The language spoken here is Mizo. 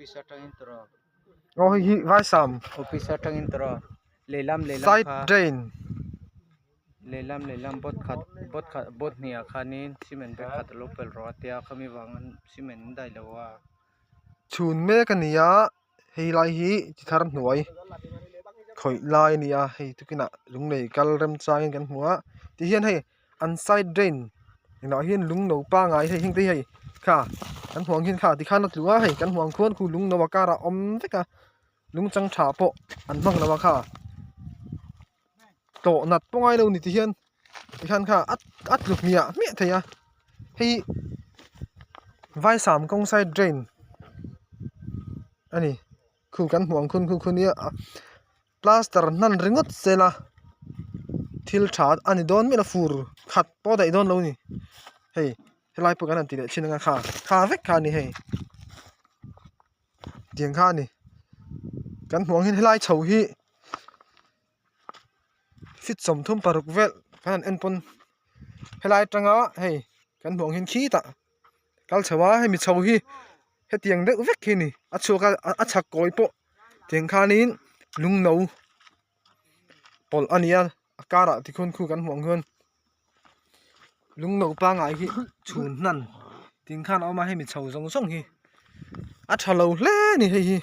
Office atangin tawrh aw hei hi vaisam office atangin tawrh lehlam lehlam side kha drain lehlam lehlam boat khat boat khat boat hnih ah khanin cement bag khat alo pel rawh a tia khami vangin cement an daih lo a. Chhun mek a ni a hei lai hi chi thar hnuai khawih lai a ni a hei tukinah lunglei kal remchangin kan hmu a tihian hei an side drain engah hian lung no pangai hei heng te hi hei kha kan hmuh ang hian kha tikhan a tlu a hei kan hmuh ang khuan khu lung no a karah a awm vek a lung chang tha pawh an hmang lo a kha tawh nat pawh ngai lo ni ti hian tikhan kha a a tlu hmiah hmiah thei a hei vaisam kawng side drain a ni khu kan hmuh ang khun khu khu nia plaster hnan ringawt sela thil tha a ni dawn miah lo fur khat pawh a daih dawn lo a ni hei helai pawh kan han ti leh thin anga kha kha vek kha a ni hei tiang kha a ni kan hmuh ang hian helai chho hi feet 36 vel kan han en pawn helai atanga hei kan hmuh ang hian khitah kal chho a hemi chho hi hetiang deuh vek hi a ni a chhuak a a chhak kawi pawh tiang khanin lung no pawlh a ni a a karah tikhuan khu kan hmuh ang hian lung no pangai hi chhun hnan tiang khan a awm a hemi chho zawng zawng hi a tha lo hle a ni hei hi.